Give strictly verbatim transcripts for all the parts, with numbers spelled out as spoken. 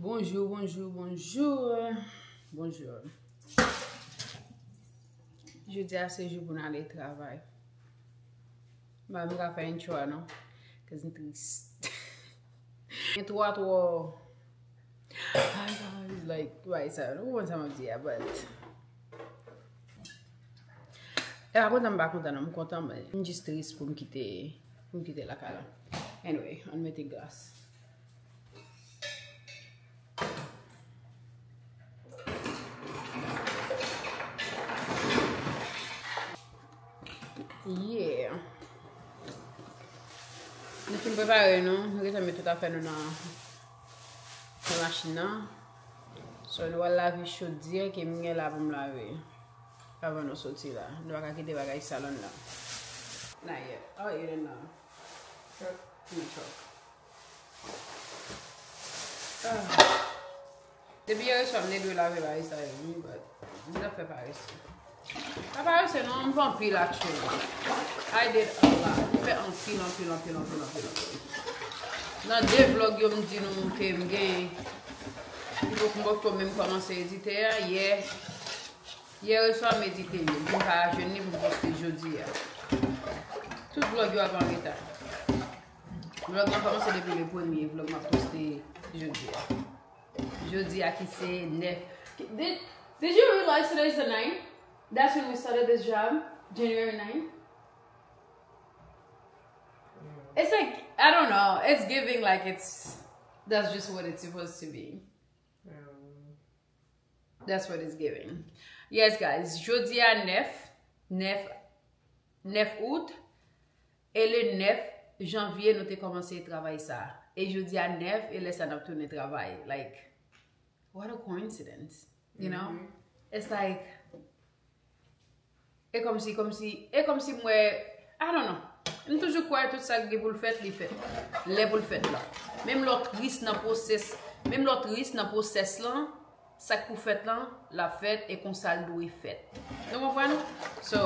Bonjou, bonjou, bonjou. Bonjou. Jodi a se jou pou n ale travay. M pa menm ka fè intro a non. Cause m tris. Intro a twò, ay, guys, like, why sa? Nou konprann sa m ap di a, but e pa kontan m pa kontan non, m kontan, men m jis tris pou m kite, pou m kite lakay la. Anyway, ann mete glas. Yeah. Nou fin prepare nou. Nou gentan met tout afè nou nan, nan machin nan. So, nou al lave chodyè ke m gen la pou m lave. Avan nou soti la. Nou pa ka kite bagay sal anndan. Not yet. Oh, you didn't know. Truck. In the truck. Ah. Depi yè swa m te dwe lave bagay sa yo, wi, but m t ap fè parese. Pa parese non, m fè anpil actually. I did a lot. M fè anpil, anpil, anpil, anpil, anpil, anpil. Nan de vlog yo m di nou ke m gen, m poko, m poko menm kòmanse edite a, yè. Yè swa m edite yo, pou m ka jwenn li pou m poste jodi a. Tout vlog yo ap an reta. Vlog lan kòmanse depi le premye vlog m ap poste jodi a. Jodi a ki se nèf. Did, did you realize today is the ninth? That's when we started this job, January ninth. It's like, I don't know, it's giving like it's, that's just what it's supposed to be. That's what it's giving. Yes, guys, jodi a nèf, nèf, nèf out, e le nèf janvye nou te kòmanse travay sa. E jodi a nèf, e lè sa n ap tounen travay. Like, what a coincidence, you know? It's like, e kòmsi, kòmsi, e kòmsi m wè, I don't know. M toujou kwè tout sa k gen pou l fèt, li fèt. Lè pou l fèt la. Menm lè w tris nan pwosès, menm lè w tris nan pwosès lan, sa k pou fèt lan, l ap fèt e konsa l dwe fèt. Nou konprann? So,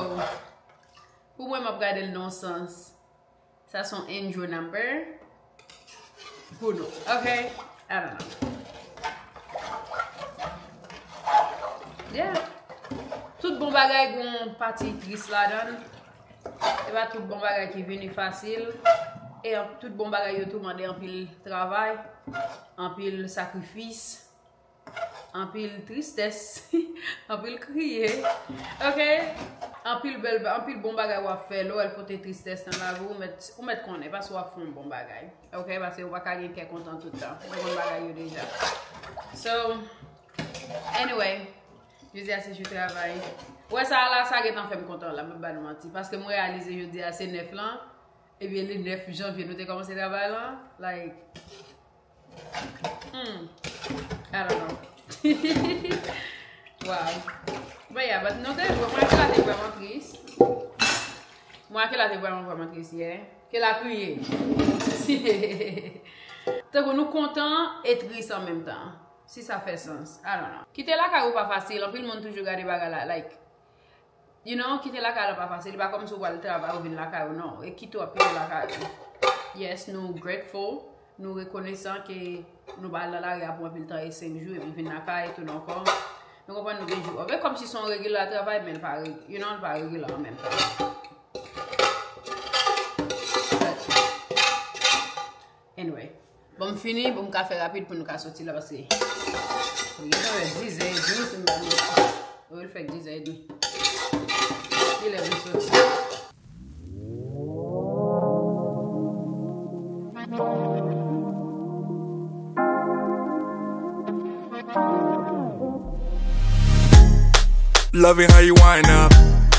pou mwen, m ap gade l nan yon sans. Sa se yon angel number pou nou. Ok? I don't know. Yeah. Tout bon bagay gon pati tris ladan l. E pa tout bon bagay ki vini fasil. E an-, tout bon bagay yo tou mande anpil travay, anpil sakrifis. Anpil tristès, anpil kriye. Ok? Anpil bèl ba-, anpil bon bagay w ap fè. Lè w wè l pote tristès nan lavi w, ou mèt, ou mèt konnen, paske w ap fè yon bon bagay. Ok? Paske ou pa ka gen kè kontan tout tan. Ou konn bagay yo deja. So, anyway, jodi a se jou travay. Ou wè sa la, sa gentan fè m kontan la, m pa ba nou manti. Paske m reyalize jodi a se nèf lan, ebyen, le nèf janvye nou te kòmanse travay lan. Like, Hmm. I don't know. Wow. But yeah, but nou te, mwen Kela te vrèman tris. Mwen Kela te vrèman, vrèman tris yè. Kela kriye. Tankou nou kontan e tris an menm tan. Si sa fè sans. I don't know. Kite lakay ou pa fasil. Anpil moun toujou gade bagay la, like, You know, kite lakay la pa fasil. Li pa kòmsi w pral travay, ou vin lakay ou, non. E kite w ap kite lakay ou. Yes, nou grateful, nou rekonesan ke nou pa al nan lari a pou anpil tan e senk jou, epi vin lakay, tounen ankò. Nou konprann nou gen jou off. E kòmsi se yon regular travay, men l pa reg-, you know, l pa regular an menm tan. Anyway. Bon, m fini, bon, m ka fè rapid pou nou ka soti la, paske li gentan fè dizè edmi, si m pa mete. Wi, l fèk dizè edmi. Li lè pou soti. Loving how you wind up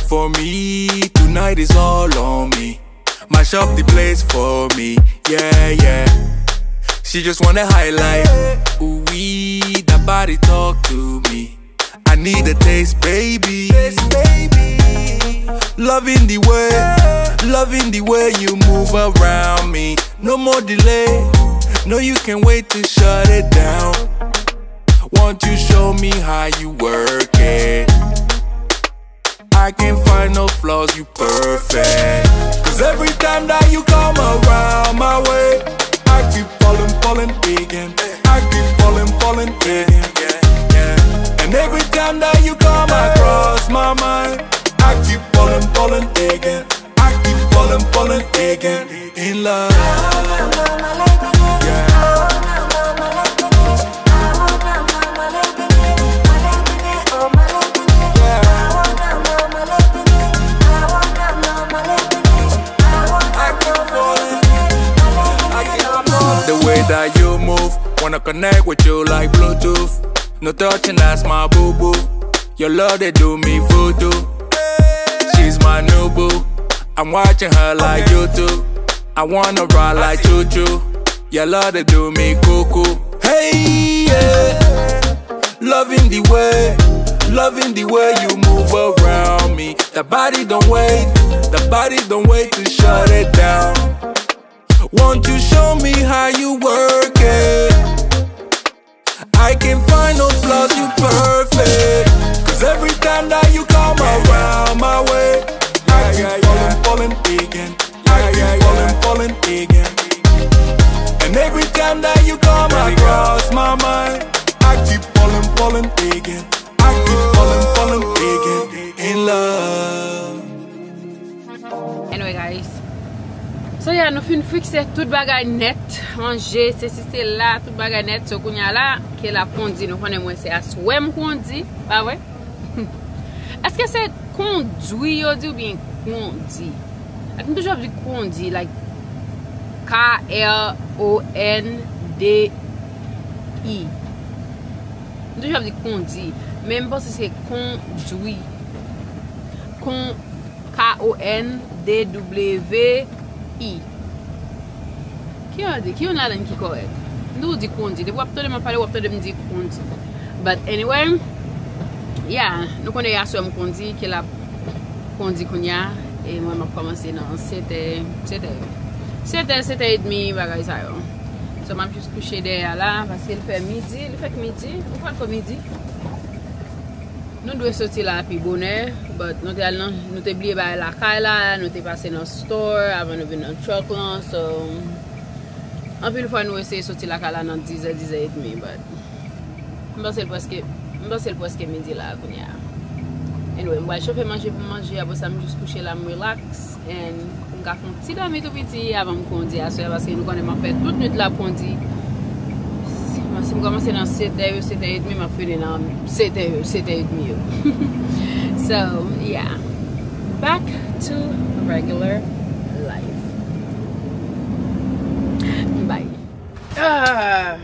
for me. Tonight is all on me. Mash up the place for me, yeah, yeah. She just want a high life. Ooh, wee, that body talk to me. I need a taste, baby. Loving the way, loving the way you move around me. No more delay, no, you can't wait to shut it down. Won't you show me how you work it? I can't find no flaws, you perfect. 'Cause every time that you come around my way, I keep falling, falling again. I keep falling, falling. Connect with you like Bluetooth. No touching, that's my boo boo. Your love, they do me voodoo. She's my new boo. I'm watching her like YouTube. I wanna ride like choo choo. Your love, they do me cuckoo. Hey, yeah. Loving the way, loving the way you move around me. The body don't wait, the body don't wait to shut it down. Won't you show me how you work it? I can find no flaws, you perfect. 'Cause every time that you come around my way, I keep falling, falling again. I keep falling, falling again. And every time that you come across my mind, I keep falling, falling again. I keep falling, falling again in love. Anyway, guys. So, yeah, nou fin fikse tout bagay nèt. Manje, sesi, sela, tout bagay nèt. So, kounye a la, Kela ap kondi. Nou konnen mwen se aswè m kondi. Pa vre? Èske se kondwi yo di oubyen kondi? Ak m toujou ap di kondi, like, K R O N D I. M toujou ap di kondi, men m panse se kondwi. Kon, K O N D W I. Ki yo di? Ki youn ladan ki kòrèk? M toujou di kondi. Depi w ap tande m ap pale, w ap tande m di kondi. But anyway, yeah, nou konnen yaswè m kondi, Kela ap kondi kounye a. E mwen, m ap kòmanse nan sèt è, sèt è, sèt è, sèt è edmi, bagay sa yo. So, m ap jis kouche dèyè a la, paske l fè midi, li fèk midi, ou pa twò midi. Nou dwe soti la pi bonè, but nou te al nan, nou te bliye bagay lakay la, nou te pase nan store avan nou vin nan truck lan, so, anpil fwa nou eseye soti lakay la nan dizè, dizè edmi, but m panse l prèske, m panse l prèske midi la kounye a. Anyway, m pral chofe manje pou m manje, apre sa m jis kouche la, m relax, and m ka fè yon ti dòmi tou piti avan m kondi aswè, paske nou konnen m ap fè tout nwit la ap kondi. Si m kòmanse nan sèt è yo, sèt è edmi, m ap fini nan sèt è yo, sèt è edmi yo. So, yeah. Back to regular life. Bye. Ah.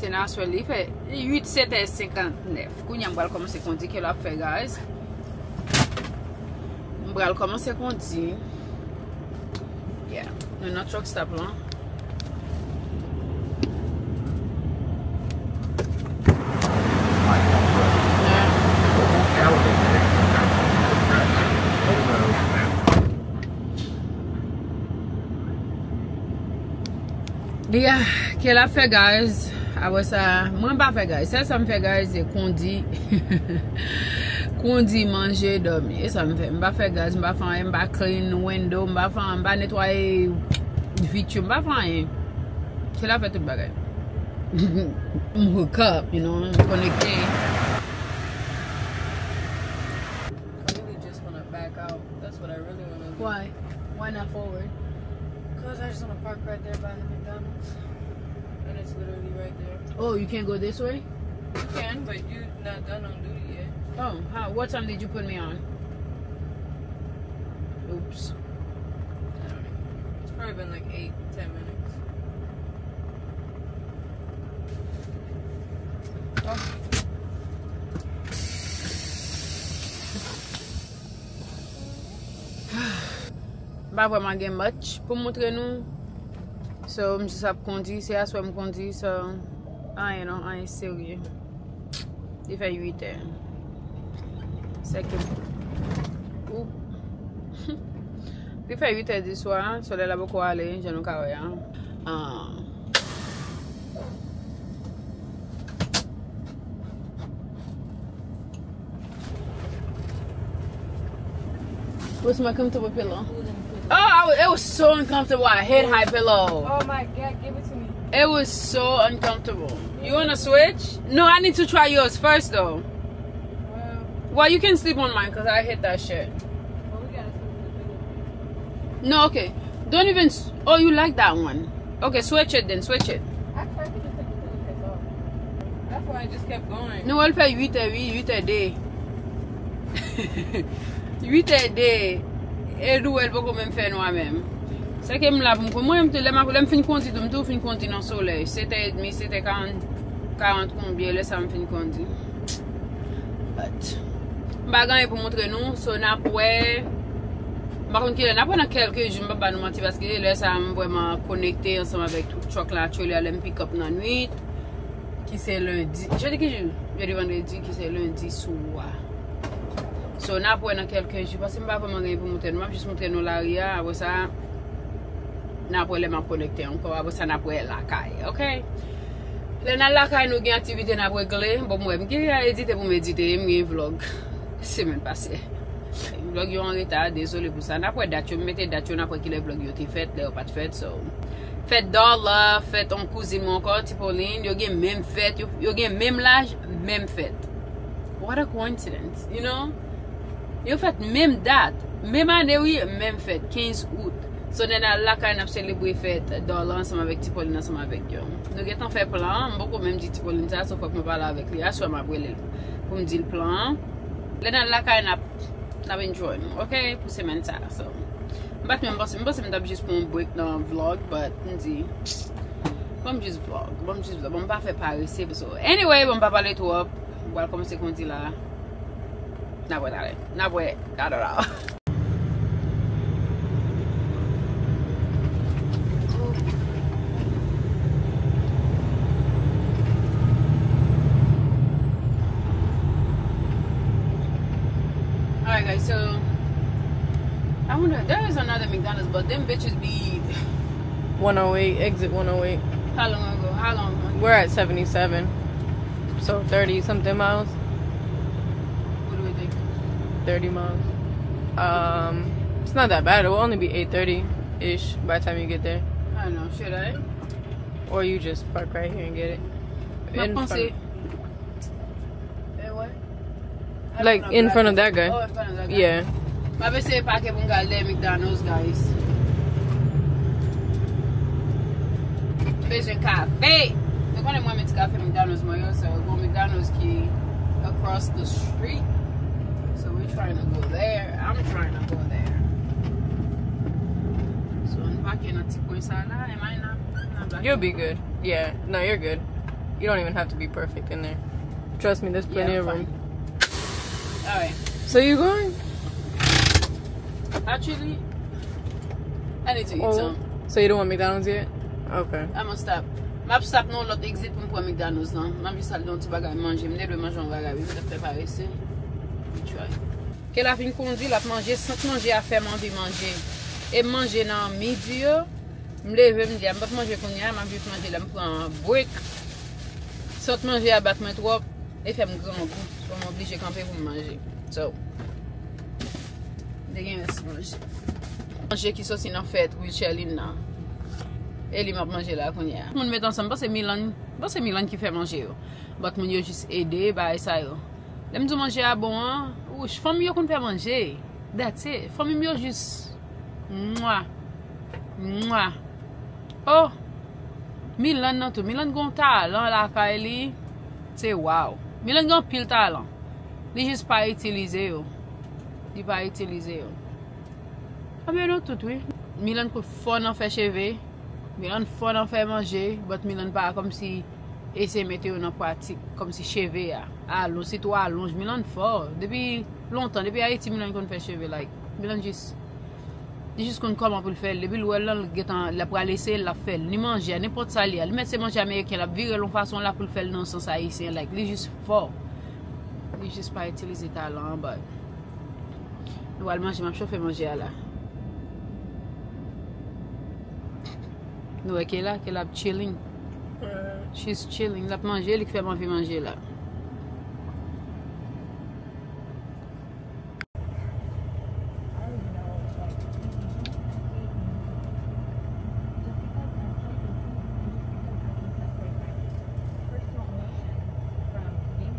Se nan aswè li fè uit, sèt è senkantnèf. Kounye a m pral kòmanse kondi, Kela ap fè gaz. M pral kòmanse kondi. Yeah. Nou nan truck stop lan. Yeah, Kela ap fè gaz. Apre sa, mwen pa fè gaz. Sèl sa m fè gaz, se kondi. Kondi, manje, dòmi. E sa m fè. M pa fè gaz, m pa fè anyen, m pa clean window, m pa fè anyen, m pa netwaye vit yo, m pa fè anyen. Kela fè tout bagay. M hook up, you know, m konekte. I really just wanna back out. That's what I really wanna do. Why? Why not forward? 'Cause I just wanna park right there by the McDonald's. And it's literally right there. Oh, you can't go this way? You can, but you're not done on duty yet. Oh, how? What time did you put me on? Oops. I don't even remember. It's probably been like eight, ten minutes. M pa vrèman gen much pou m montre nou. So, m jis ap kondi, se aswè m kondi, so, anyen non, anyen serye. Li fè uit è. Sèke, ou, li fè uit è di swa, solèy la poko ale, jan nou ka wè a. Ah. Where's my comfortable pillow? Oh, I was, it was so uncomfortable. I hate high pillow. Oh my God, give it to me. It was so uncomfortable. You wanna switch? No, I need to try yours first, though. Well, well, you can sleep on mine, 'cause I hate that shit. Well, we gotta switch the pillow. No, okay. Don't even. S- oh, you like that one. Okay, switch it then, switch it. Actually, I think you took the pillowcase off. That's why I just kept going. No, l fè uit è, wi, uit è de. Uit è de. E nou wè l poko menm fè nwa menm. Se ke m la pou m kon-, mwen menm tou, lè m ap, lè m fin kondi tou, m tou fin kondi nan solèy. Sèt è edmi, sèt è karant, karant konbyen, lè sa m fin kondi. But, m pa gen anyen pou montre nou, so n ap wè. M pa konn kilè, n ap wè nan kèlke jou, m p ap ba nou manti, paske lè sa m vrèman konekte ansanm avèk tout truck la, trailer, lè m pick up nan nwit, ki se lendi. Jodi ki jou? Jodi, vandredi, ki se lendi sou a. So, n ap wè nan kèlke jou, paske m pa vrèman gen pou montre nou. M ap jis montre nou lari a, apre sa, n ap wè lè m ap konekte ankò. Apre sa, n ap wè lakay, oke? Lè n al lakay, nou gen aktivite n ap regle. Bon, mwen, m gen a edite pou m edite, m gen vlog semèn pase. Vlog yo an reta, dezole pou sa. N ap wè dat yo, m mete dat yo, n ap wè kilè vlog yo te fèt, lè yo pa t fèt, so. Fèt Darla, fèt on kouzin mwen ankò, Tipoline, yo gen menm fèt, yo, yo gen menm laj, menm fèt. What a coincidence, you know? Yo fèt menm dat, menm ane wi, menm fèt, kenz out. So, lè n al lakay, n ap selebre fèt Darla ansanm avèk Tipoline, ansanm avèk yo. Nou gentan fè plan an, m poko menm di Tipoline sa, so fòk mwen pale avèk li aswè, m ap rele l pou m di l plan an. Lè n al lakay, n ap, n ap enjoy nou, oke, pou semèn sa, so. M pa t menm panse, m panse m t ap jis pran yon break nan vlog, but m di, ban m jis vlog, ban m jis vlog, ban m pa fè parese, so. Anyway, ban m pa pale twòp, m pral kòmanse kondi la. N ap wè talè. N ap wè talè la. Alright, guys, so I wonder, there is another McDonald's, but them bitches be one oh eight, exit one oh eight. How long ago? How long ago? We're at seventy-seven, so thirty something miles. What do we think? Thirty miles. Um, it's not that bad. It will only be eight thirty-ish by the time you get there. I don't know. Should I? Or you just park right here and get it. M ap panse. Eh, wè. Like, in front of that guy. Oh, in front of that guy. Yeah. M ap eseye pake pou m ka ale McDonald's, guys. Bezwen kafe. Nou konnen mwen renmen ti kafe McDonald's mwen yo, so gon McDonald's ki across the street. So we trying to go there. I'm trying to go there. So, n pake nan ti kwen sa la, am I not, not blocking? You'll be good. Yeah, no, you're good. You don't even have to be perfect in there. Trust me, there's plenty of room. Alright. So you going? Actually, I need to eat some. So you don't want McDonald's yet? Okay. I'm gonna stop. M ap stop nan lòt exit pou m pran McDonald's lan. M ap jis al nan yon ti bagay manje. M te dwe manje yon bagay, wi. M te fè parese. Let me try. Ke la fin kondi, l ap manje, sant manje a fè m anvi manje. E m manje nan midi yo, m leve, m di, "A, m p ap manje kounye a, m ap jis manje lè m pran break." Sant manje a bat mwen twòp, e fè m grangou. So, m oblije kanpe pou m manje. So, m te gen rès manje. Manje ki soti nan fèt Richelin nan. E li m ap manje la kounye a. Moun met ansanm, m panse Milan, m panse Milan ki fè manje yo. But moun yo jis ede, bagay sa yo. Lè m di w manje a bon an, wouch, fanmi yo konn fè manje. That's it. Fanmi m yo jis. Mwa. Mwa. Oh! Milan nan tou. Milan gen yon talan lakay li. Se wow. Milan gen anpil talan. Li jis pa itilize yo. Li pa itilize yo. Anben nou tout, wi. Milan konn fò nan fè cheve. Milan fò nan fè manje. But Milan pa kòmsi eseye mete yo nan pratik, kòmsi cheve a. Alonj, sitou alonj, Milan fò. Depi lontan, depi Ayiti, Milan konn fè cheve, like, Milan jis, li jis konn kòman pou l fè l. Depi l wè l, l gentan, l ap pral eseye l, l ap fè l. Ni manje a, nenpòt sa li a. Li mèt se manje ameriken, l ap vire l yon fason la pou l fè l nan sans ayisyen, like, li jis fò. Li jis pa itilize talan an, but nou al manje, m ap chofe manje a la. Nou wè Kela, Kela ap chilling. She's chilling. L ap manje, li k fè m anvi manje la.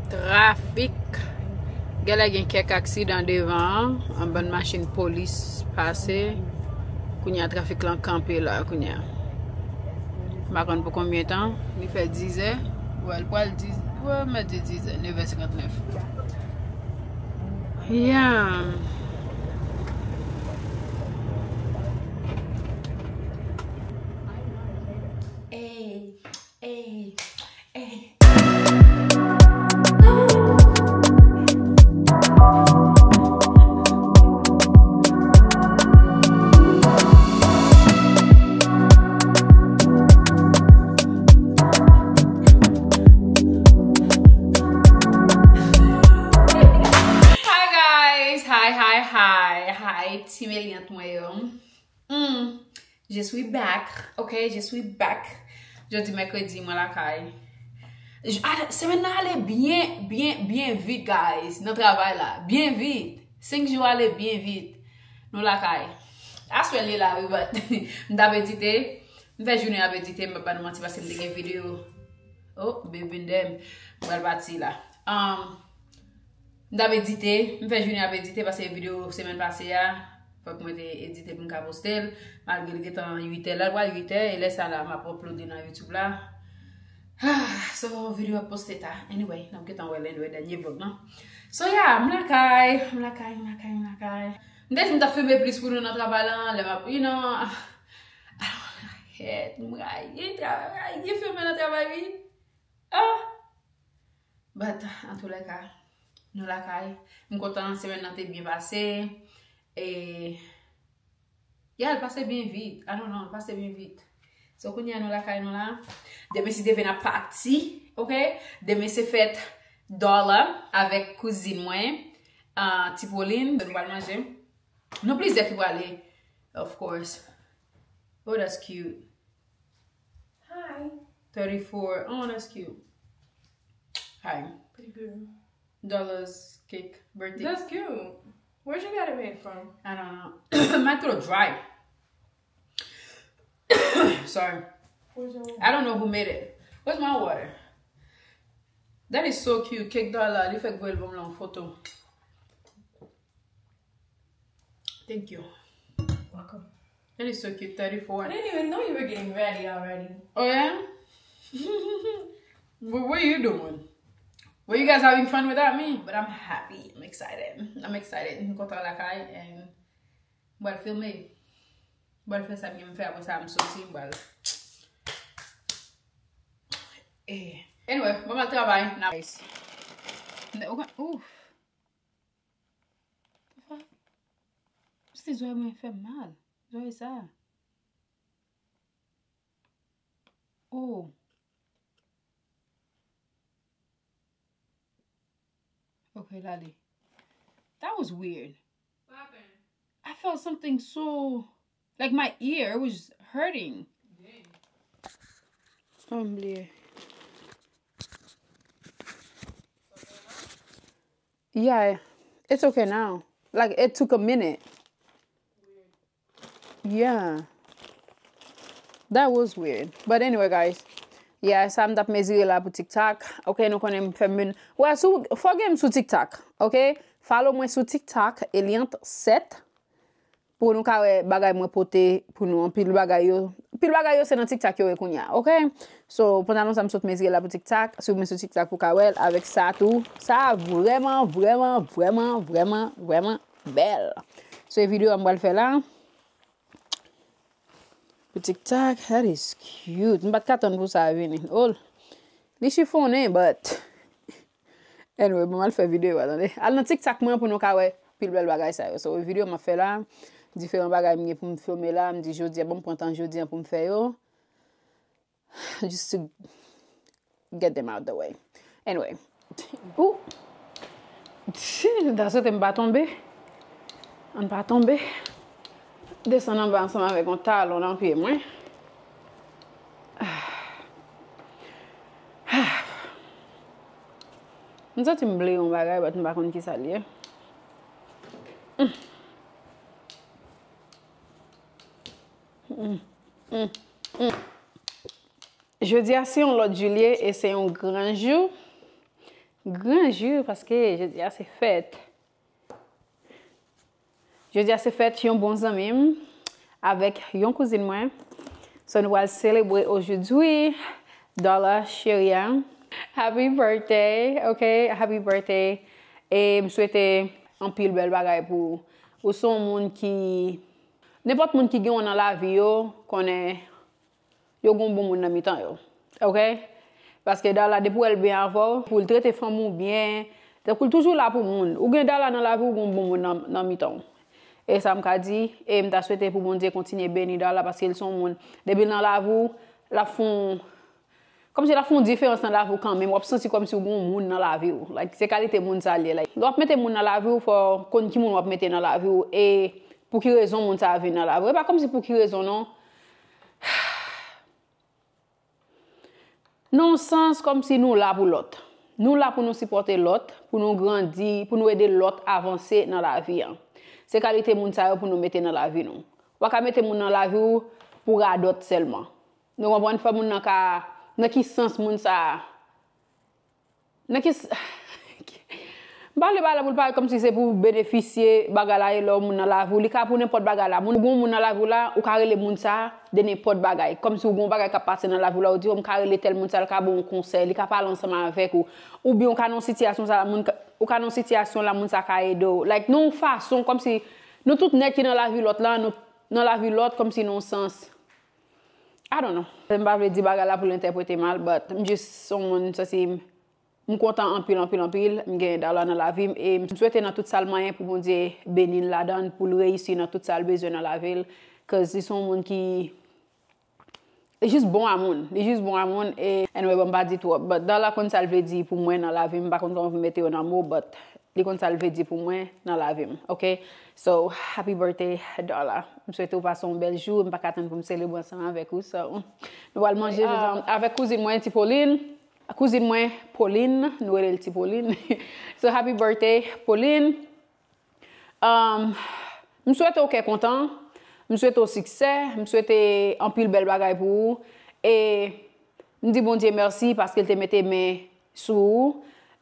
Trafik. Genlè gen kèk aksidan devan an, yon bann machin polis pase. Kounye a trafik lan kanpe la kounye a. M pa konn pou konbyen tan. Li fè dizè. Well, pral di, well, m di dizè, nevè senkantnèf. Yeah. Hey. Hi guys, hi, hi, hi, hi, team Eliante mwen yo. Hmm, je suis back, ok, je suis back. Jodi mèkredi, mwen lakay. J- a- Semèn nan ale byen, byen, byen vit, guys, nan travay la. Byen vit. Senk jou ale byen vit. Nou lakay. Aswè li la, wi, but m t ap edite. M fè jounen ap edite, m pa ba nou manti, paske m te gen videyo. Oh, baby dem. Mwen pral pati la. Um, m t ap edite, m fè jounen ap edite, paske videyo semèn pase a, fòk mwen te edite pou m ka poste l, malgre li gentan uit è, la l pral uit è, e lè sa la, m ap upload li nan YouTube la. Ah, so, videyo ap poste ta. Anyway, n ap gentan wè l anyway, dènye vlog lan. So, yeah, m lakay, m lakay, m lakay, m lakay. M te di m t ap filme plis pou nou nan travay lan, lè m ap, you know, I don't like it, m rayi travay, m rayi filme nan travay, wi. Ah! But, antoulèka, nou lakay. M kontan, semèn nan te byen pase. E, yeah, l pase byen vit. I don't know, l pase byen vit. So, kounye a nou lakay nou la. Demen, si Dye vle, n ap pati, ok? Demen, se fèt Darla avèk kouzin mwen, ah, Ti Pauline. Nou pral manje. Nou plizyè ki prale, of course. Oh, that's cute. Hi. Thirty-four. Oh, that's cute. Hi. Pretty good. Darla's cake birthday. That's cute. Where'd you get it made from? I don't know. My throat dry. Sorry. Where's your I don't know who made it. Where's my water? That is so cute. Cake Darla. Li fèk voye l ban m lan foto. Thank you. Welcome. That is so cute, thirty-four. I didn't even know you were getting ready already. Oh, yeah? What, what are you doing? Were you guys having fun without me? But I'm happy. I'm excited. I'm excited. M kontan lakay and m pral filme. M pral fè sa m gen pou m fè, apre sa m soti, m pral. Eh. Anyway, mwen pral travay. Nice. Ouf. Sa fè? Jis zòrèy mwen fè m mal. Zòrèy sa. Oh. Ok, l ale. That was weird. What happened? I felt something so, like, my ear, it was hurting. Dang. Oh, m bliye. Yeah, it's okay now. Like, it took a minute. Yeah. That was weird. But anyway, guys. Yeah, sa m t ap mezire la pou TikTok. Ok, nou konnen m fè men. Well, sou, fò gen m sou TikTok. Ok? Follow mwen sou TikTok, Eliante sept. Pou nou ka wè bagay mwen pote pou nou, anpil bagay yo. Anpil bagay yo se nan TikTok yo ye kounye a, ok? So, pantalon sa m sot mezire la pou TikTok. Swiv mwen sou TikTok pou ka wè l avèk sa tou. Sa vrèman, vrèman, vrèman, vrèman, vrèman bèl. So, e videyo a m pral fè la. Pou TikTok, that is cute. M pa t ka tann pou sa a vini. Oh, li chifonnen, but anyway, bon, m al fè videyo a, tande. Al nan TikTok mwen pou nou ka wè pil bèl bagay sa yo. So, videyo m ap fè la, diferan bagay m gen pou m filme la, m di jodi a, bon, m pran tan jodi a pou m fè yo. Just to get them out the way. Anyway. Ou. M ta swete m pa tonbe. Ann pa tonbe. Desann anba ansanm avèk yon talon nan pye mwen. M santi m bliye yon bagay, but m pa konn kisa l ye. Mm. Mm, mm, mm. Jodi a se yon lòt jou l ye e se yon gran jou. Gran jou paske jodi a se fèt. Jodi a se fèt yon bon zanmi m avèk yon kouzin mwen. So, nou pral selebre ojodwi, Darla cheri a. Happy birthday, ok? Happy birthday. E m swete anpil bèl bagay pou ou. Ou se yon moun ki, nenpòt moun ki gen w nan lavi yo, konnen yo gon bon moun nan mitan yo. Ok? Paske Darla, depi w wè l byen avè w, pou l trete fanmi w byen, tankou l toujou la pou moun. Ou gen Darla nan lavi w, ou gen yon bon moun nan, nan mitan w. E sa m ka di, e m ta swete pou Bondye kontinye beni Darla, paske l se yon moun, depi l nan lavi w, l ap fè yon, kòmsi l ap fè yon diferans nan lavi w kanmenm. W ap santi kòmsi w gen yon moun nan lavi w. Like, se kalite moun sa l ye. Like, lè w ap mete moun nan lavi w, fò w konn ki moun w ap mete nan lavi w, e pou ki rezon moun sa a vin nan lavi w. E pa kòmsi pou ki rezon, non. Nan yon sans, kòmsi nou la pou lòt. Nou la pou nou sipòte lòt, pou nou grandi, pou nou ede lòt avanse nan lavi an. Se kalite moun sa yo pou nou mete nan lavi nou. Ou pa ka mete moun nan lavi w pou radòt sèlman. Nou konprann? Fò moun nan ka, nan ki sans moun sa a, nan ki s- M pale bagay la pou l parèt kòmsi se pou benefisye bagay la e lè yon moun nan lavi w, li ka pou nenpòt bagay la. Moun, ou gen yon moun nan lavi w la, ou ka rele moun sa a de nenpòt bagay. Kòmsi ou gen yon bagay k ap pase nan lavi w la, ou di, "Oh, m ka rele tèl moun sa a, l ka ba w yon konsèy, li ka pale ansanm avèk ou." Oubyen ou ka nan yon sitiyasyon sa la, moun ka, ou ka nan yon sitiyasyon la, moun sa a ka ede w. Like, nan yon fason, kòmsi nou tout nèg ki nan lavi lòt la, nou nan lavi lòt, kòmsi nan yon sans. I don't know. M pa vle di bagay la pou l entèprete mal, but m jis yon moun, sa se M kontan anpil, anpil, anpil. M gen Darla nan lavi m e m swete nan tout sa l manyen pou Bondye beni l ladan l, pou l reyisi nan tout sa l bezwen nan lavi l. 'Cause li se yon moun ki, li jis bon a moun. Li jis bon a moun e, anyway, bon, m pa di twòp. But Darla konn sa l vle di pou mwen nan lavi m. M pa konn kòman pou m mete yo nan mo, but li konn sa l vle di pou mwen nan lavi m. Ok? So, happy birthday, Darla. M swete w pase yon bèl jou. M pa ka tann pou m selebre ansanm avèk ou. So, nou pral manje jodi a avèk kouzin mwen, Ti Pauline. Kouzin mwen, Pauline, nou rele l Ti Pauline. So, happy birthday, Pauline. Um, m swete w kè kontan, m swete w siksè, m swete anpil bèl bagay pou ou. E m di Bondye mèsi paske l te mete men sou ou,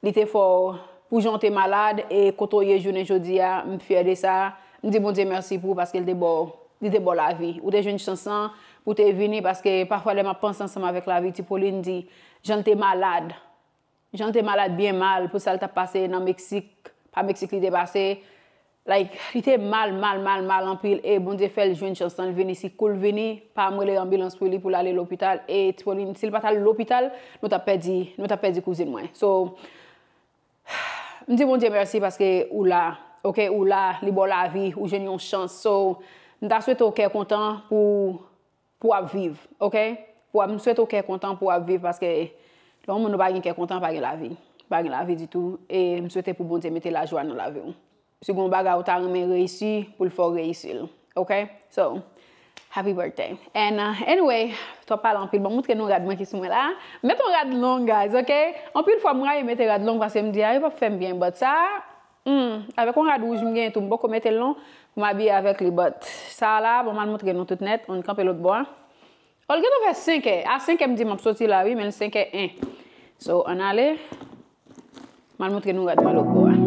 li te fè w, pou jan w te malad, e kote w ye jounen jodi a, m fyè de sa. M di Bondye mèsi pou ou paske l te ba w, li te ba w lavi. Ou te jwenn chans lan pou w te vini, paske pafwa lè m ap panse ansanm avèk lavi Ti Pauline, di jan l te malad, jan l te malad byen mal pou sa l t ap pase nan Meksik, pa Meksik li te pase, like, li te mal, mal, mal, mal anpil, e Bondye fè l jwenn chans lan, l vini, si kou l vini, pa m rele anbilans pou li, pou l ale lopital, e Ti Pauline, si l pa t al lopital, nou t ap pèdi, nou t ap pèdi kouzin mwen. So, m di Bondye mèsi paske ou la, ok, ou la, li ba w lavi, ou jwenn yon chans. So, m ta swete w kè kontan pou, pou w ap viv, ok? Pou w ap, m swete w kè kontan pou w ap viv paske lè yon moun ou pa gen kè kontan, pa gen lavi. Pa gen lavi ditou. E m swete pou Bondye mete lajwa nan lavi w. Si gen yon bagay ou ta renmen reyisi, pou l fè w reyisi l. Ok? So, happy birthday. And, uh, anyway, twòp pale anpil. Bon, montre nou rad mwen ki sou mwen la. M met yon rad long, guys, ok? Anpil fwa, m rayi mete rad long paske m di, "A, yo p ap fè m byen." But sa, hmm, avèk yon rad wouj m genyen tou, m poko mete l non, pou m abiye avèk li. But sa la, bon, m al montre nou tout nèt. Ann kanpe lòt bò a. Oh, l gentan fè senkè. A senkè m di m ap soti la, wi, men l senkè en. So, ann ale. M al montre nou rad mwen lòt bò a.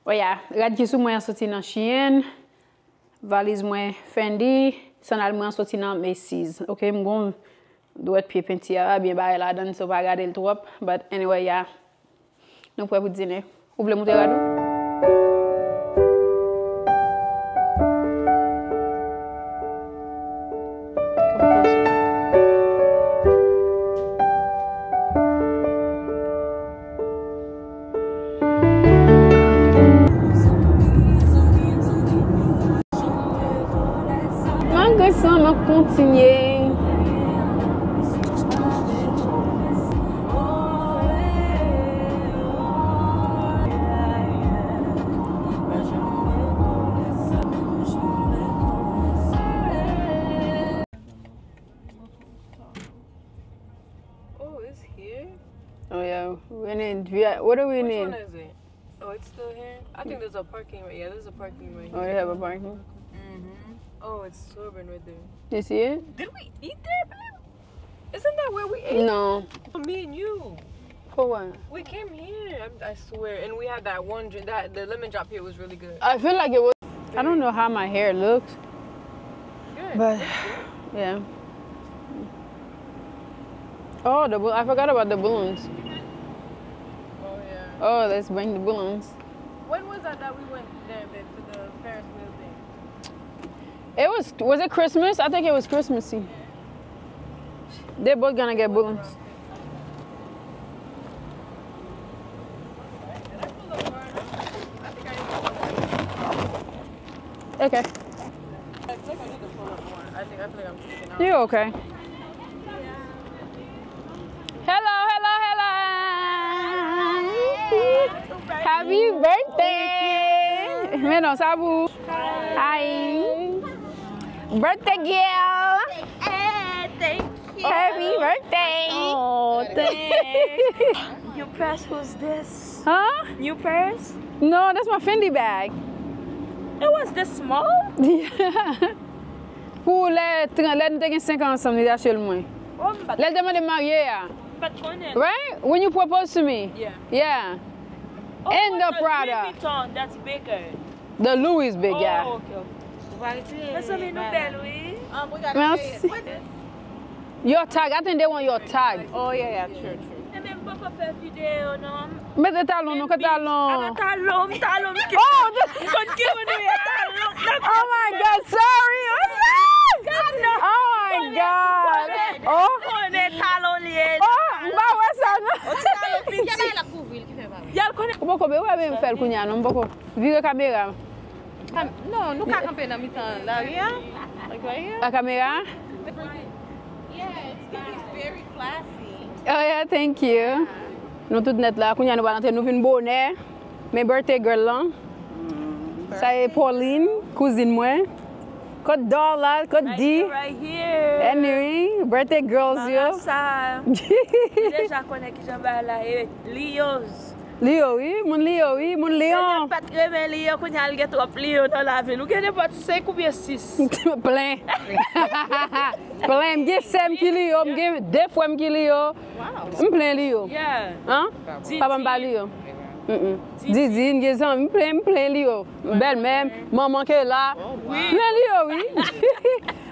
Oya, rad ki sou mwen an soti nan Shein. Valiz mwen Fendi, sandal mwen an soti nan Macy's. Ok, m gon dwèt pye penti a, byen bagay ladan, so pa gade l twòp. But anyway, yeah. Nou prè pou dine. Ou vle moute rad ou? Malgre sa, m ap kontinye. Oh, it's here? Oh, yeah. We need, we are, what do we Which need? One is it? Oh, it's still here? I think there's a parking right. Yeah, there's a parking right here. Oh, they have a parking? Mm-hmm. Oh, it's Sorbonne right there. You see it? Did we eat there, babe? Isn't that where we ate? No. Me and you. For what? We came here, I, I swear, and we had that one drink. That, the lemon drop here was really good. I feel like it was. I don't know how my hair looks. Good. But, yeah. Oh, the bal- I forgot about the balloons. Oh, yeah. Oh, let's bring the balloons. When was that that we went there, babe, for the Ferris wheel thing? It was, was it Christmas? I think it was Christmassy. They're both gonna get balloons. Okay. You okay? Hello, hello, hello. Happy birthday. Men non, sa pou. Hi. Birthday girl. Hey, thank you. Happy birthday. Oh, thanks. New purse, who's this? Huh? New purse? No, that's my Fendi bag. It was this small? Yeah. Pou lè tren-, lè nou te gen senk an ansanm, li te achte l mwen. Oh, m pa t Lè l te mande m marye a. M pa t konnen. Right? When you proposed to me. Yeah. Yeah. Oh, and the Prada. Louis Vuitton, that's bigger. The Louis big, yeah. Oh, okay, okay. Mezanmi, nou bèl, wi. Merci. Your tag, I think they want your tag. Oh, yeah, yeah, true, true. E men m poko fè videyo, non. Mete talon nou, ke talon. Apa talon, talon, m ke. Oh, m konn ki moun ou ye, talon. Oh my God, sorry. What's up? Oh my God. Oh. Konnen talon li ye. Oh, m pa wè sa, non. Yon ti talon piti. Y al konnen. Ou poko, men ou pa menm fè l kounye a, non, m poko. Vire kamera. Kam-, non, nou ka kanpe nan mitan lari a. Like right here. La kamera? Yeah, it's giving very classy. Oh yeah, thank you. Nou tout nèt la. Kounye a nou pral antre, nou vin bonè. Men birthday girl lan. Sa e Pauline, kouzin mwen. Kot Doll la, kot Di? Right here, right here. Anyway, birthday girls yo. Marasa. Ou deja konnen kijan bagay la ye. Lios. Lyon, wi, moun Lyon, wi, moun Lyon. Daniel pa t renmen Lyon, kounye a l gen twòp Lyon nan lavi l. Ou gen nenpòt senk oubyen sis. Plen. Plen, m gen sè m ki Lyon, m gen de frè m ki Lyon. Wow. M plen Lyon. Yeah. Hein? Didi. Papa m pa Lyon. Mm-mm. Didi. Didi, m gen zanmi, m plen, m plen Lyon. Bèlmè m, manman ke la. Oh, wow. Plen Lyon, wi.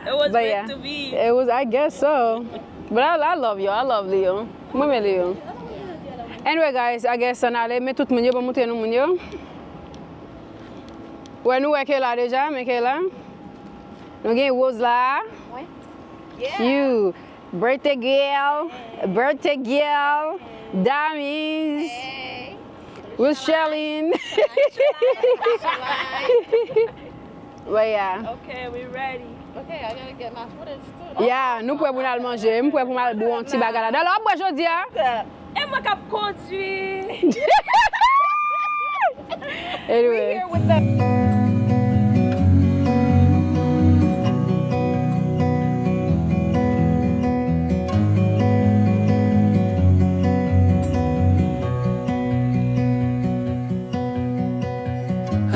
It was meant to be. But yeah, it was, I guess so. But I, I love you, I love Lyon. Mwen renmen Lyon. Anyway, guys, I guess, ann ale, men tout moun yo, ban m montre nou moun yo. Wè, nou wè Kayla deja, men Kayla. Nou gen Rose la. Wi. Yeah. Cute. Birthday girl. Birthday girl. Damis. Hey. Rocheline. But yeah. Okay, we ready. Okay, I gotta get my footage too. Yeah, nou prè pou n al manje. M prè pou m al bwè yon ti bagay la. Dalo, w ap bwè jodi a? E mwen k ap kondwi. Anyway. We here with the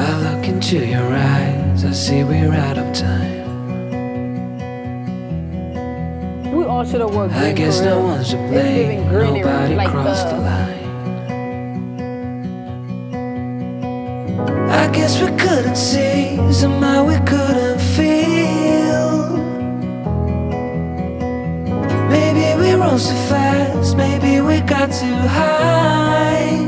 I look into your eyes, I see we're out of time. We all should have wore green. I guess for no real. One's to blame, it's giving green and nobody like crossed the line. I guess we couldn't see, somehow we couldn't feel. Maybe we rose too fast, maybe we got too high.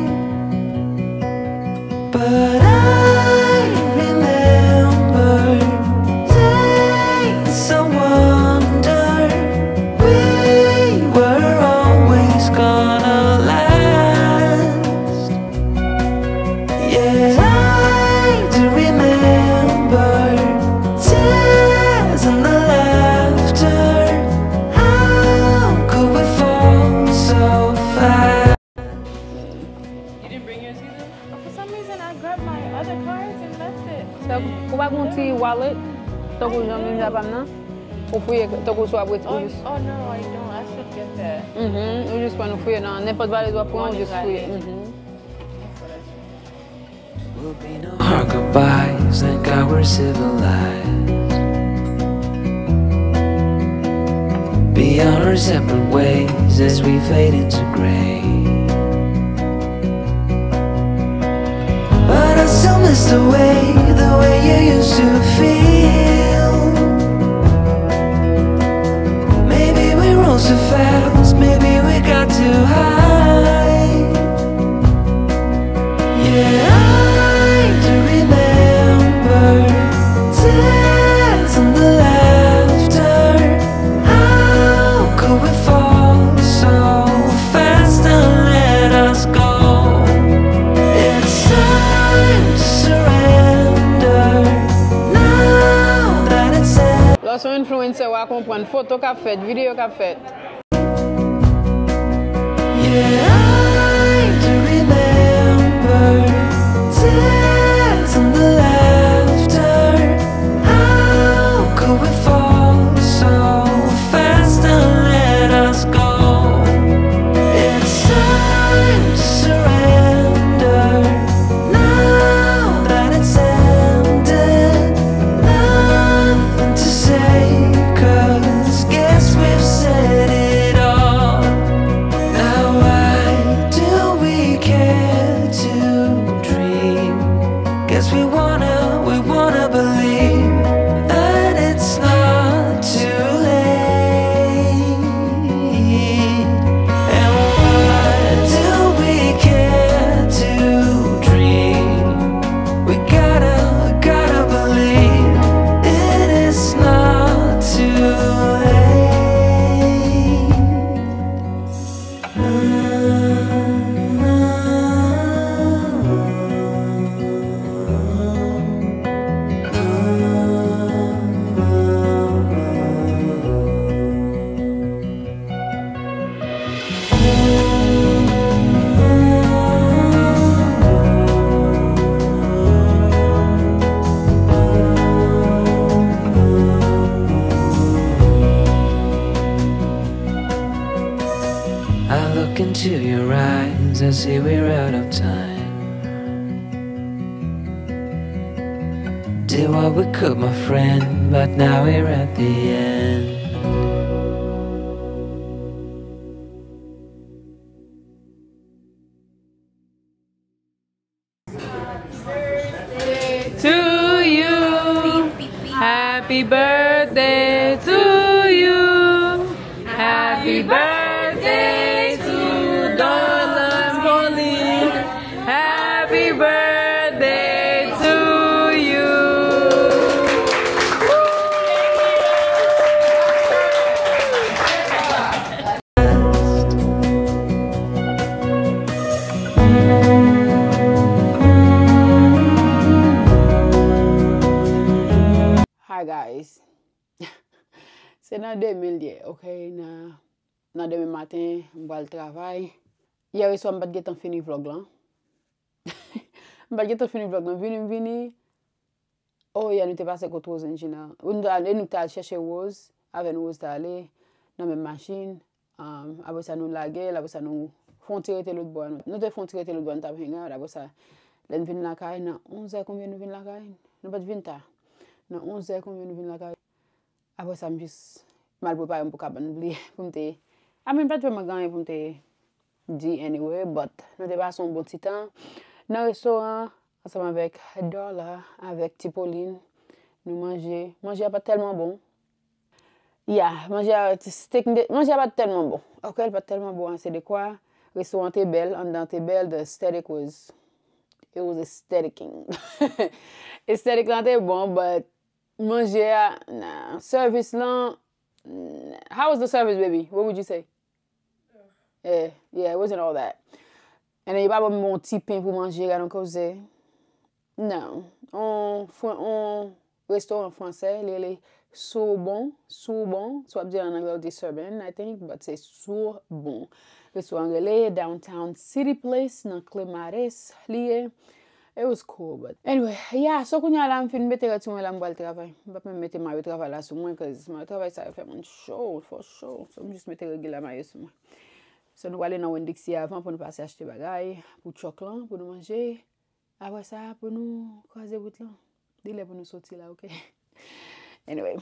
But I remember days I wonder we were always gonna last. Yeah, I do remember tears and the laughter. How could we fall so fast? You didn't bring yours either? For some reason, I grabbed my other cards and left it. So, ou pa gen yon ti wallet? Tankou jan menm jan pa m nan? Ou fouye, tankou sou apre, ou jis. Oh, no, I don't. I should get that. Mhm, ou jis pran, ou fouye nan nenpòt valèz w ap pran, ou jis fouye. Mhm. Will be no hard goodbyes, thank God we're civilized. Beyond our separate ways as we fade into gray. But I still miss the way, the way you used to feel. Maybe we rose too fast, maybe we got too high. Son influencer, w a konprann, foto k ap fèt, videyo k ap fèt. Yeah, I do remember tears and the laughter. How could we fall so fast and let us go? It's time to surrender. Now that it's ended, nothing to say, 'cause guess we've said it all. Now why do we care to dream? Guess we wanna, we wanna believe that it's not too late. And why do we care to dream? We gotta, gotta believe it is not too late. I look into your eyes, I see we're out of time. Did what we could, my friend, but now we're at the end. To you. Happy birthday to you. Happy birthday to Dola Pauline. Happy birthday to you. Hi guys. Se nan de mil ye, ok? Nan, nan demen maten, m pral travay. Yè swa m pa t gentan fini vlog lan. M pa t gentan fini vlog lan. Vini, m vini. Oh yeah, nou te pase kot Rose and Gina. Nou te al, nou te al chèche Rose. Avè nou, Rose te ale nan menm machin. Um, apre sa, nou lage l, apre sa, nou fè yon ti rete lòt bò. Nou, nou te fè yon ti rete lòt bò, nou t ap hang out. Apre sa, lè n vin lakay, nan onzè konbyen nou vin lakay? Nou pa t vin ta. Nan onzè konbyen nou vin lakay? Apre sa, m jis mal prepare m pou kabann m bliye pou m te. I mean, pa t vrèman gen anyen pou m te di anyway, but nou te pase yon bon ti tan nan restoran ansanm avèk Dola, avèk Ti Pauline. Nou manje. Manje a pa t tèlman bon. Yeah, manje a, steak, manje a pa t tèlman bon. Ok, li pa t tèlman bon ase de kwa. Restoran te bèl, anndan te bèl, the aesthetic was, it was aestheticking. Aesthetic lan te bon, but manje a, nah, service lan, nah. How was the service, baby? What would you say? Yeah, yeah, it wasn't all that. And then yo pa ban m yon ti pen pou manje, gade yon koze. Non. On, fran, on restoran fransè, li rele Sorbon, Sorbon, si w ap di l an anglè, w di Sorbon, I think, but se Sorbon. Restoran rele Downtown City Place, nan Clemares, li ye. It was cool, but anyway, yeah, so kounye a la, m fin mete rad sou mwen la, m pral travay. M p ap menm mete mayo travay la sou mwen, cause mayo travay sa yo fè moun cho, fò cho. So, m jis mete regila mayo sou mwen. So, nou prale nan Winn-Dixie avan pou nou pase achte bagay pou chòk lan, pou nou manje. Apre sa, pou nou kraze wout lan. Li lè pou nou soti la, ok? Anyway.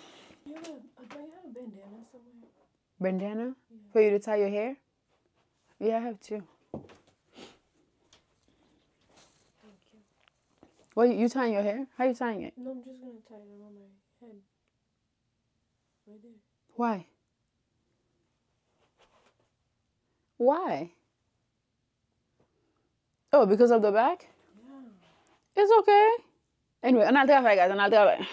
You have a, I thought you had a bandana somewhere. Bandana? Yeah. For you to tie your hair? Yeah, I have two. Thank you. What, you tying your hair? How you tying it? No, I'm just gonna tie it around my head. Right there. Why? Why? Oh, because of the back? Yeah. It's okay. Anyway, ann al travay, guys, ann al travay.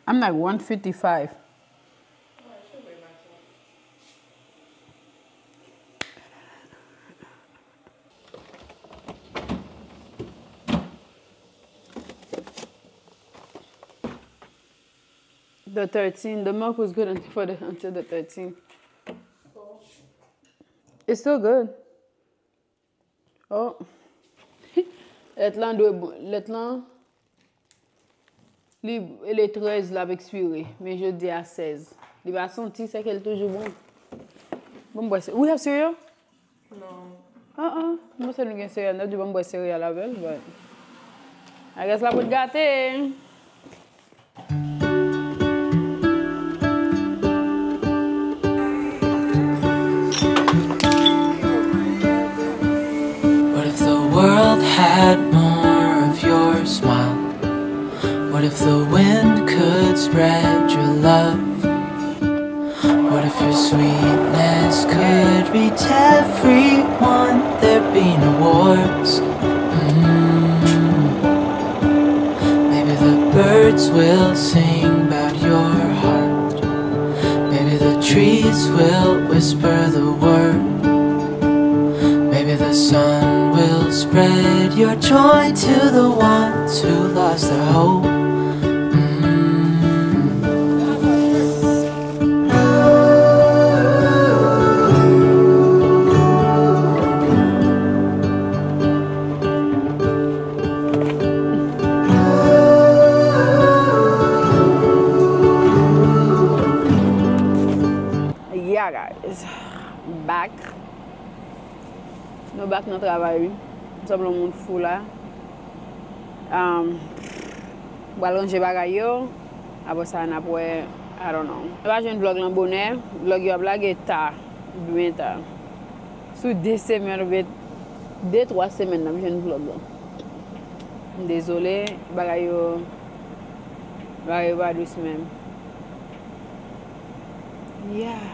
I'm like one fifty-five. The thirteen, the milk was good until, for the, until the thirteen. It's still good. Oh. Lèt lan dwe bon. Lèt lan, li, le trèz l ap ekspire, men jodi a sèz. Li pa santi, se ke l toujou bon. Bon, bwè, se, we have cereal? Non. Ah, ah. Mwen se nou gen sereyal, nou di ban m bwè sereyal avè l, but I guess la pou t gate. What if the world had more of your smile? What if the wind could spread your love? What if your sweetness could reach everyone? There'd be no wars. Mm. Maybe the birds will sing about your heart. Maybe the trees will whisper the word. Maybe the sun will spread your joy to the ones who lost their hope. Mm. Yeah, guys. Back. Nou back nan travay, wi. M sanble yon moun fou la. Um, m pral ranje bagay yo. Apre sa, n ap wè, I don't know. Nou pa jwenn vlog lan bonè. Vlog yo ap lage ta, byen ta. Sou de semèn oubyen de, twa semèn, n ap jwenn vlog lan. M dezole, bagay yo, bagay yo pa dous menm. Yeah.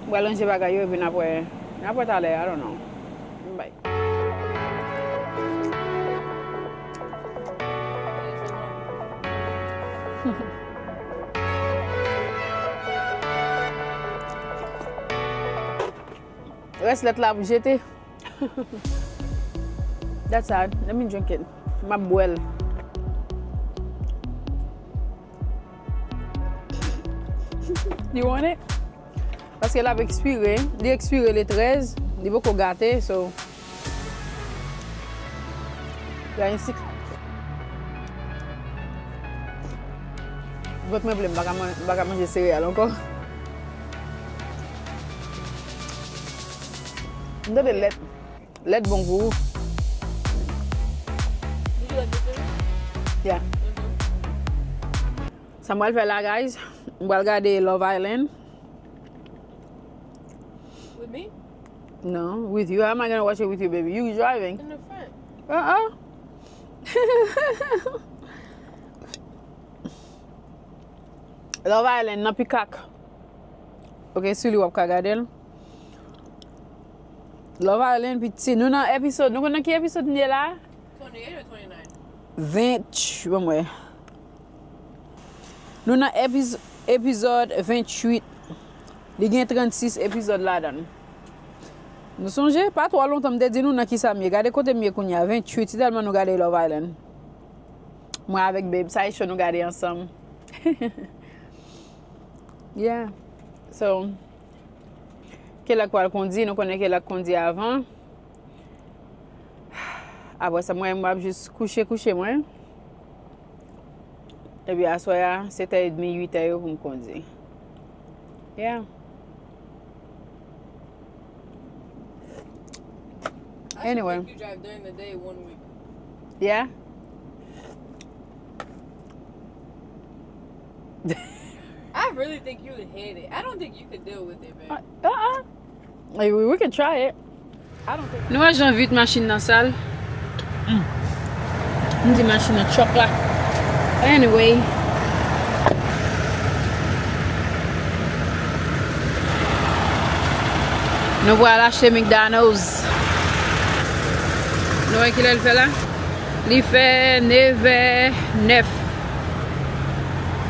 M pral ranje bagay yo, epi n ap wè, n ap wè talè, I don't know. Bye. Rès lèt la pou jete. That's sad. Let me drink it. M ap bwè l. You want it? Paske l ap ekspire. Li ekspire le trèz. Li poko gate, so. Gen sik. Vant mwen plen, m pa ka man-, m pa ka manje sereyal ankò. M tande lèt. Lèt bon gou. Yeah. Sa m pral fè la, guys, m pral gade Love Island. With me? No, with you. How am I gonna watch it with you, baby? You driving. In the front. Uh-uh. Love Island nan Peacock. Ok, sou li w ap ka gade l. Love Island, piti. Nou nan episode, nou konn nan ki episode nou ye la? twenty-eight or twenty-nine? Ven, bon, mwen. Nou nan epiz-, epizòd venntuit. Li gen trannsis epizòd ladan l. Nou sonje, pa twò lontan m te di nou nan kisa m ye. Gade kote m ye kounye a, venntuit, se tèlman nou gade Love Island. Mwen avèk Babe, sa e cho nou gade ansanm. Yeah. So, Kelak pral kondi, nou konnen Kelak kondi avan. Apre sa, mwen, m ap jis kouche, kouche mwen. Epi aswè a, sèt è edmi, uit è yo pou m kondi. Yeah. I should Anyway. Make you drive during the day one week. Yeah. I really think you would hate it. I don't think you could deal with it, babe. Uh-uh. Hey, we, we can try it. I don't think. Nou wè jan vit machin nan sal. Mm. M di machin nan chòk la. Anyway. Nou pral achte McDonald's. Nou wè kilè l fè la? Li fè nevè nèf.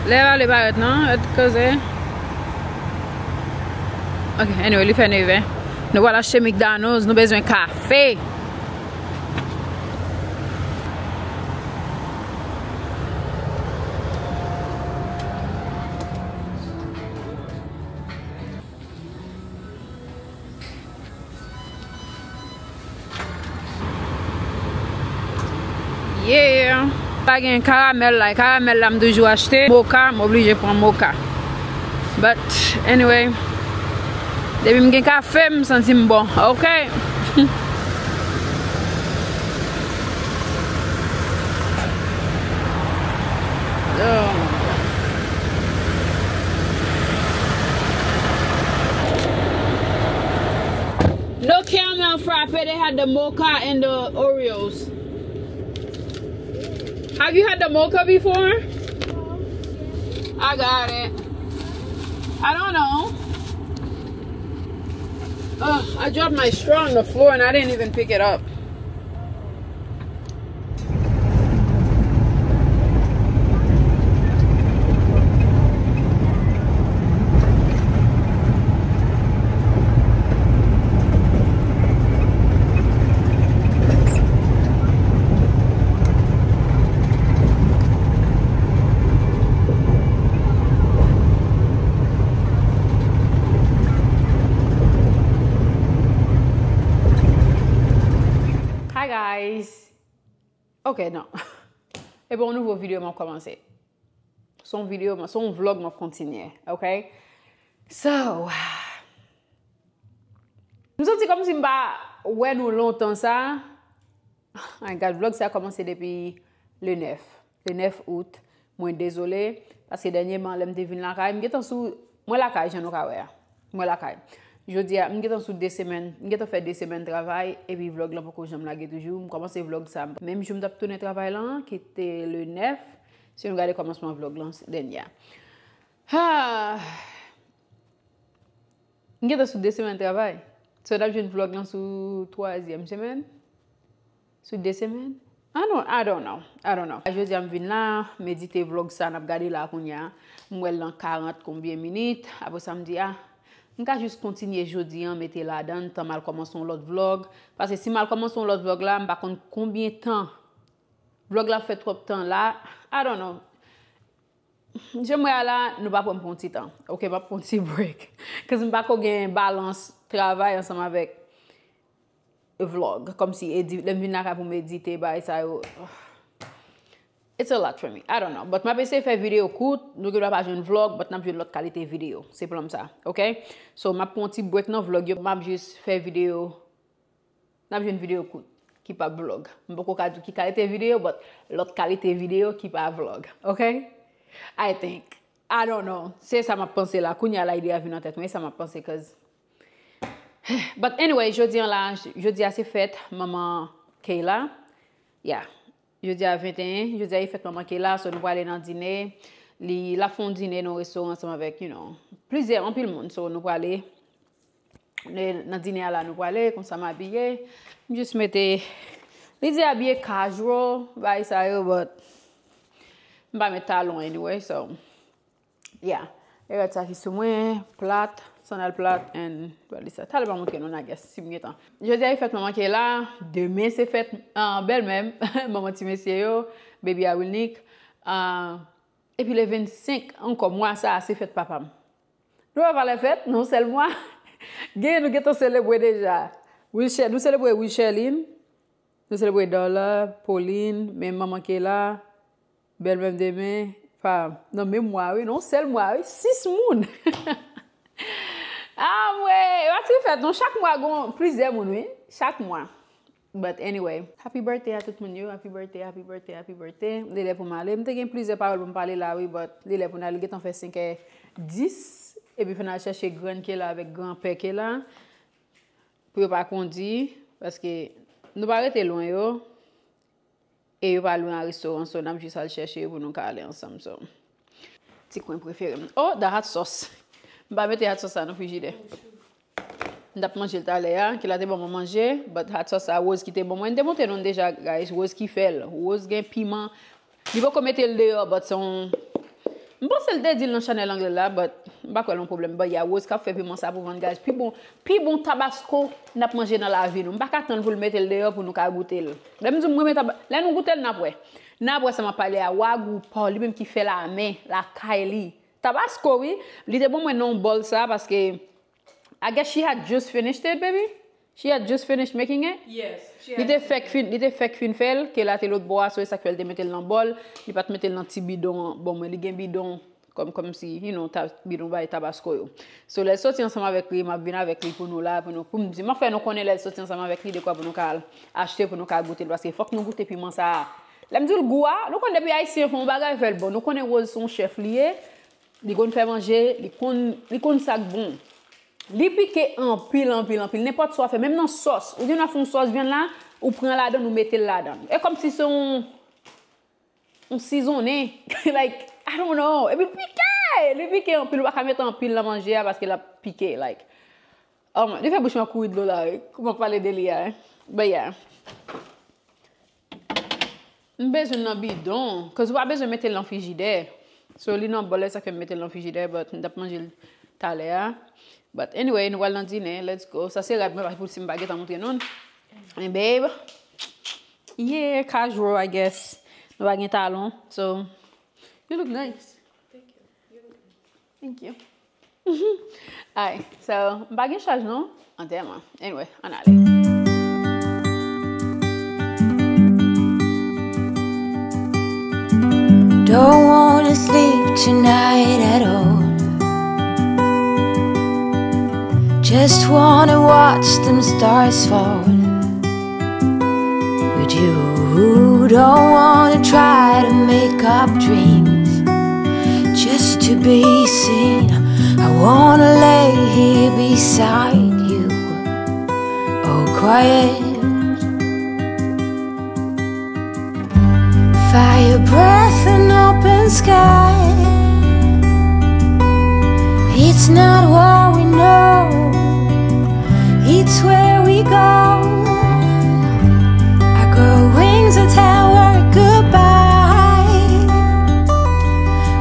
Lè ale parèt non, et koze. Ok, anyway, li fè nevè. Nou pral achte McDonald's, nou bezwen kafe. Yeah. Pa gen karamèl la. Karamèl la m toujou achte. Moka, m oblije pran moka. But anyway, depi m gen kafe, m santi m bon. Ok. Oh. No caramel frappe, they had the mocha and the Oreos. Have you had the mocha before? I got it. I don't know. Ugh, I dropped my straw on the floor and I didn't even pick it up. Hi guys. Ok, non. E pa yon nouvo videyo m ap kòmanse. Se yon videyo, se yon vlog m ap kontinye, ok? So, m santi kòmsi m pa wè nou lontan sa. Ay, gad, vlog sa kòmanse depi le nèf. Le nèf out. Mwen dezole, paske dènyèman, lè m te vin lakay, m gentan sou, mwen lakay, jan nou ka wè a. Mwen lakay. Jodi a, m gentan sou de semèn, m gentan fè de semèn travay, epi vlog lan poko janm lage toujou. M kòmanse vlog sa, menm jou m t ap tounen travay lan, ki te le nèf, si nou gade kòmansman vlog lan, dènye a. Ah! M gentan sou de semèn travay. So, n ap jwenn vlog lan sou twazyèm semèn. Sou de semèn? I don't, I don't know. I don't know. Jodi a m vin la, m edite vlog sa n ap gade la kounye a. M wè l nan karant konbyen minit. Apre sa, m di, ah, m ka jis kontinye jodi a, mete ladan l, tan m al kòmanse yon lòt vlog. Paske si m al kòmanse yon lòt vlog la, m pa konn konbyen tan. Vlog la fè twòp tan la. I don't know. Jan m wè a la, nou pa pran m pou yon ti tan. Ok, m ap pran yon ti break. Cause m pa ko gen balans travay ansanm avèk vlog. Kòmsi edi-, lè m vin lakay pou m edite, bagay sa yo. It's a lot for me. I don't know. But m ap eseye fè videyo kout. Nou gendwa pa jwenn vlog, but n ap jwenn lòt kalite videyo. Se plan m sa. Ok? So, m ap pran yon ti break nan vlog yo. M ap jis fè videyo N ap jwenn videyo kout ki pa vlog. M poko ka di w ki kalite videyo, but lòt kalite videyo ki pa vlog. Ok? I think. I don't know. Se sa m ap panse la. Kounye a la ide a vin nan tèt mwen, e sa m ap panse, cause But anyway, jodi an la, jodi a se fèt manman Kayla. Yeah. Jodi a venteyen, jodi a e fèt manman Kayla, so nou prale nan dine. Li, l ap fè yon dine nan yon restoran ansanm avèk, you know, plizyè, anpil moun. So nou prale, nan dine a la nou prale, konsa m abiye. M jis mete, li di abiye casual, bagay sa yo, but m pa met talon anyway, so. Yeah. E rad sa ki sou mwen, plat, sandal plat, and valisa. Talè m a montre nou, I guess, si m gen tan. Jodi a e fèt manman Kayla, demen se fèt, ah, bèlmè m, manman ti mesye yo, baby a Wilnick. Ah, epi le vennsenk ankò mwa sa a, se fèt papa m. Nou wè valè fèt, nan yon sèl mwa. Gen, nou gentan selebre deja. Wilcher, nou selebre Wilcherline, nou selebre Darla, Pauline, men manman Kayla, Bèlmè m demen, pa, nan menm mwa wi, nan yon sèl mwa wi, sis moun. Anmwey, e pa ti fèt non, chak mwa gon plizyè moun wi, chak mwa. But anyway, happy birthday a tout moun yo, happy birthday, happy birthday, happy birthday. Li lè pou m ale, m te gen plizyè pawòl pou m pale la wi, but li lè pou n ale, li gentan fè senk è dis, epi fò n al chèche grann Kayla avèk granpè Kayla, pou yo pa kondi, paske nou pa rete lwen yo. E yo pa lwen a restoran, so n ap jis al chèche yo pou nou ka ale ansanm, so. Ti kwen prefere m. Oh, the hot sauce. M pa mete hot sauce sa nan frijidè. M t ap manje l talè a, Kayla te ban mwen manje, but hot sauce sa Rose ki te ban mwen. M te montre nou l deja, guys, Rose ki fè l. Rose gen piman. Li poko mete l deyò, but se yon M panse l te di l nan chanèl anglè la, but m pa kwè l yon pwoblèm. But yeah, Rose k ap fè piman sa pou vann, guys. Pi bon, pi bon tabasko n ap manje nan lavi nou. M pa ka tann pou l mete l deyò pou nou ka goute l. Lè m di w m renmen taba-, lè nou goute l, n ap wè. N ap wè sa m ap pale a. Wagou pa w, li menm ki fè l a men, lakay li. Tabasko, wi. Li te ban mwen nan yon bòl sa, paske I guess she had just finished it, baby. She had just finished making it. Yes. Li te fèk fin, li te fèk fin fè l, ke l a te lòt bò a, so e sa k fè l te mete l nan bòl, li pa t mete l nan ti bidon an. Bon, mwen, li gen bidon, kòm, kòmsi, you know, ta, bidon bay tabasko yo. So, lè l soti ansanm avèk li, m ap vin avèk li pou nou la, pou nou, pou m di, m ap fè nou konnen lè l soti ansanm avèk li, dekwa pou nou ka al achte, pou nou ka goute l, paske fòk nou goute piman sa a. Lè m di l gou a, nou konn depi Ayisyen fè yon bagay, fè l bon. Nou konnen Rose se yon chèf li ye, li konn fè manje, li konn, li konn sa k bon. Li pike anpil, anpil, anpil. Nenpòt sa w fè, menm nan sòs. Ou gen dwa fè yon sòs vyann la, ou pran ladan l, ou mete l ladan l. E kòmsi se yon, yon sizonnen. Like, I don't know. Epi l pike! Li pike anpil. Ou pa ka mete anpil nan manje a paske l ap pike. Like, oh my, li fè bouch mwen kouri dlo la, wi. Kouman pale de li a, hein? But yeah. M bezwen l nan bidon, cause ou pa bezwen mete l nan frijidè. So, li nan bòl, e sa k fè m mete l nan frijidè, but m t ap manje l talè a. But anyway, nou pral nan dinè, let's go. Sa se rad mwen, pa pou si m pa gentan montre nou l. And babe, yeah, casual, I guess. Nou pa gen talon, so, you look nice. Thank you. Alright, so, m pa gen chaj non, antèman. Anyway, ann ale. Don't wanna sleep tonight at all. Just wanna watch them stars fall. With you, don't wanna try to make up dreams just to be seen. I wanna lay here beside you, all quiet. Fire breath and open sky. It's not what we know, it's where we go. I grow wings and tell her goodbye.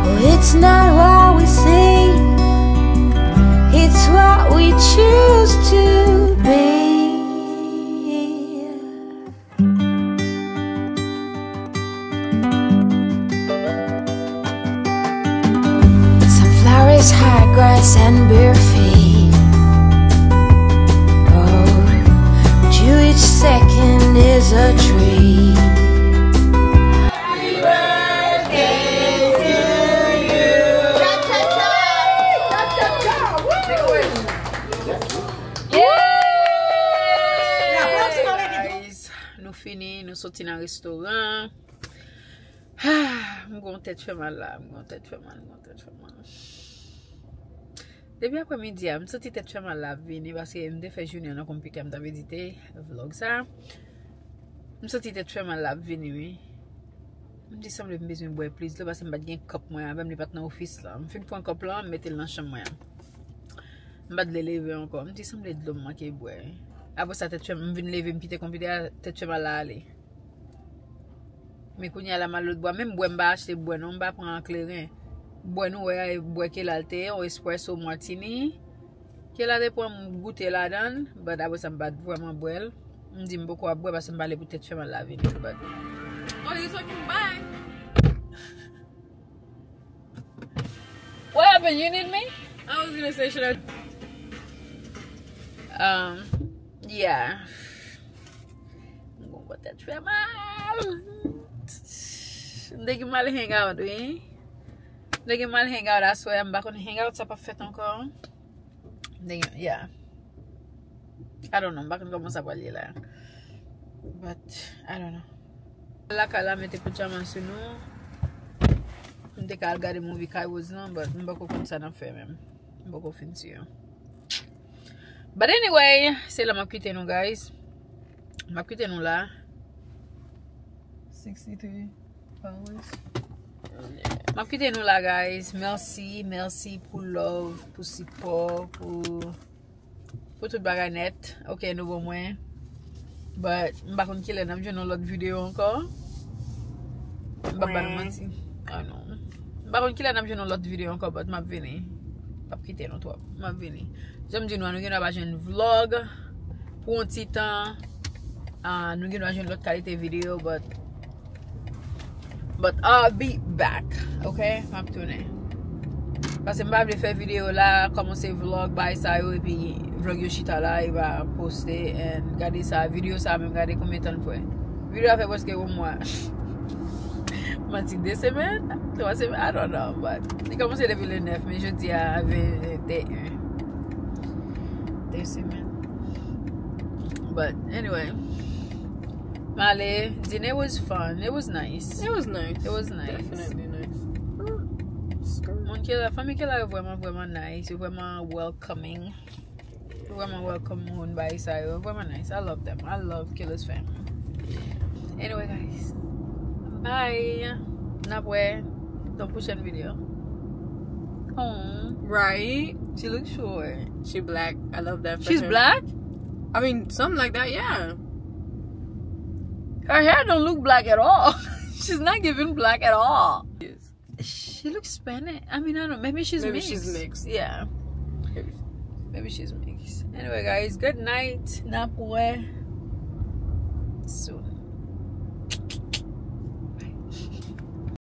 Oh, it's not what we see, it's what we choose to be. Sunflowers, high grass, and bare feet. Oh, but you, each second is a treat. Guys, nou fini, nou soti nan restoran. Ah, m gon tèt fè mal la, m gon tèt fè mal, m gon tèt fè mal. Depi aprè midi a, m santi tèt fè mal la ap vini paske m te fè jounen an nan konpitè, m t ap edite vlog sa. M santi tèt fè mal la ap vini, wi. M di sanble m bezwen bwè plis dlo paske m pa t gen kòp mwen avè m, li pa t nan ofis lan. M fin pran kòp lan, m mete l nan chanm mwen an. M pa t vle leve ankò. M di sanble dlo m manke bwè. Apre sa, tèt fè m, m vin leve, m kite konpitè a, tèt fè mal la ale. Men kounye a la m al lòt bò a, menm bwè m pa achte bwè non, m pa pran kleren. Bwè nou wè a, e bwè Kela l te ye, yon espresso martini. Kela te pran m goute ladan l, but apre sa m pa t vrèman bwè l. M di m poko ap bwè paske m pale pou tèt fè mal la vini, but. Oh, you talking bye? What happened? You need me? I was gonna say, should I? Um, yeah. M gon gwo tèt fè mal. M te gen mal hang out, wi. M te gen mal hang out aswè a, m pa konn hang out sa p ap fèt ankò. M te gen, yeah. I don't know, m pa konn kòman sa pral ye la. But, I don't know. Lakay la mete pyjama sou nou. M te ka al gade movie kay Rose lan, but m poko konn sa n ap fè menm. M poko fin si. But anyway, se la m ap kite nou, guys. M ap kite nou la. Sixty-three followers. M ap kite nou la, guys. Mèsi, mèsi pou love, pou sipò, pou pou tout bagay nèt. Ok, nou bon mwen. But m pa konn kilè n ap jwenn yon lòt videyo ankò. M pa ba nou manti. Ah non. M Pa konn kilè n ap jwenn yon lòt videyo ankò, but m ap vini. M ap kite nou twòp. M ap vini. Jan m di nou an, nou gen dwa pa jwenn vlog pou yon ti tan. Ah, nou gen dwa jwenn lòt kalite videyo, but but I'll be back, ok? M ap tounen. Paske m pa vle fè videyo la, kòmanse vlog, bay sa yo, epi vlog yo chita la, e pa poste, and gade sa, videyo sa menm, gade konbyen tan l fè. Videyo a fè prèske yon mwa. Manti, de semèn? Twa semèn? I don't know, but li kòmanse depi le nèf, men jodi a, venteyen. De semèn. But anyway, m ale, dinner was fun. It was nice. It was nice. It was nice. Definitely nice. Moun ki la, fanmi ki la yo vrèman, vrèman nice. Yo vrèman welcoming. Yo vrèman welcome moun bay sa yo. Vrèman nice. I love them. I love Kayla's family. Anyway, guys. Bye. N ap wè nan pwochèn videyo. Oh, Right? She looks short. She black. I love that for She's her. Black? I mean, something like that, yeah. Her hair don't look black at all. She's not giving black at all. She looks Spanish. I mean, I don't know. Maybe she's Maybe mixed. She's mixed. Yeah. Maybe she's mixed. Anyway, guys, good night. N ap wè soon.